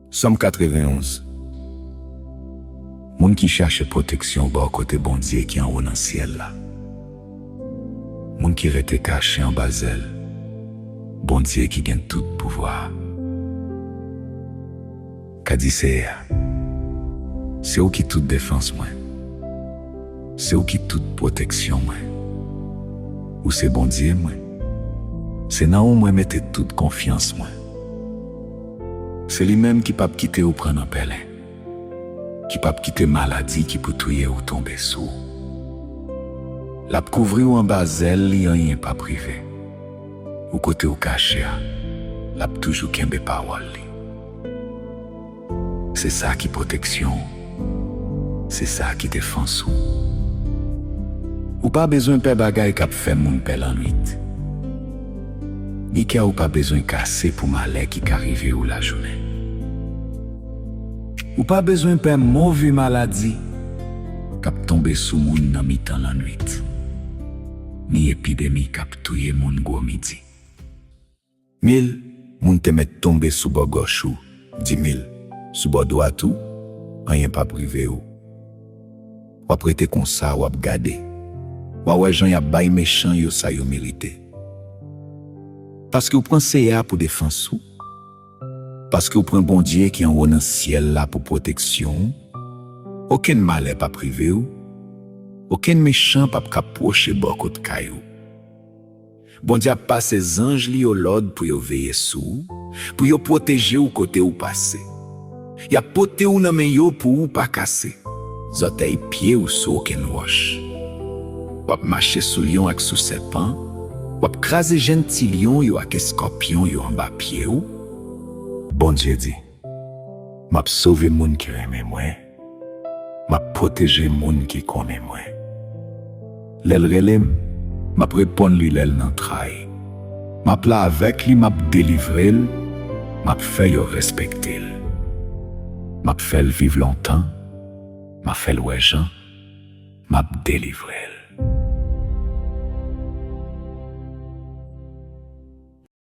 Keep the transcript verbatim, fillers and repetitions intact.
Sòm katrevenn-onz. Moun ki chache pwoteksyon bò kote Bondye ki anwo nan syèl la. Moun ki rete kache anba zèl Bondye ki gen tout pouvwa a. Ka di Seyè a, se ou ki tout defans mwen. Se ou ki tout pwoteksyon mwen. Ou se Bondye mwen. Se nan ou mwen mete tout konfyans mwen. Se li menm ki p ap kite ou pran nan pèlen, ki p ap kite maladi ki pou touye ou tonbe sou ou. L ap kouvri w anba zèl li, anyen p ap rive. Ou kote ou kache a, l ap toujou kenbe pawòl li. Se sa ki pwoteksyon ou. Se sa ki defans ou. Ou pa bezwen pè bagay k ap fè moun pè lannwit. Ni kè ou pa bezwen kase pou malè ki ka rive ou lajounen. Ou pa bezwen pè move maladi k ap tonbe sou moun nan mitan lannwit, ni epidemi k ap touye moun gwo midi. Mil moun te mèt tonbe sou bò gòch ou, dimil sou bò dwat ou, anyen p ap rive ou. W ap rete konsa, w ap gade. W a wè jan y ap bay mechan yo sa yo merite. Paske w pran Seyè a pou defans ou, paske w pran Bondye ki anwo nan syèl la pou pwoteksyon w, okenn malè p ap rive w, okenn mechan p ap ka pwoche bò kot kay ou. Bondye ap pase zanj li yo lòd pou yo veye sou ou, pou yo pwoteje w kote ou pase. Y ap pote w nan men yo pou ou pa kase zòtèy pye w sou okenn wòch. W ap mache sou lyon ak sou sèpan, w ap kraze jenn ti lyon yo ak eskòpyon yo anba pye w. Bondye di, m ap sove moun ki renmen mwen. M ap pwoteje moun ki konnen mwen. Lè l rele m, m ap reponn li lè l nan tray. M ap la avèk li, m ap delivre l, m ap fè yo respekte l. M ap fè l viv lontan, m ap fè l wè jan, m ap delivre l.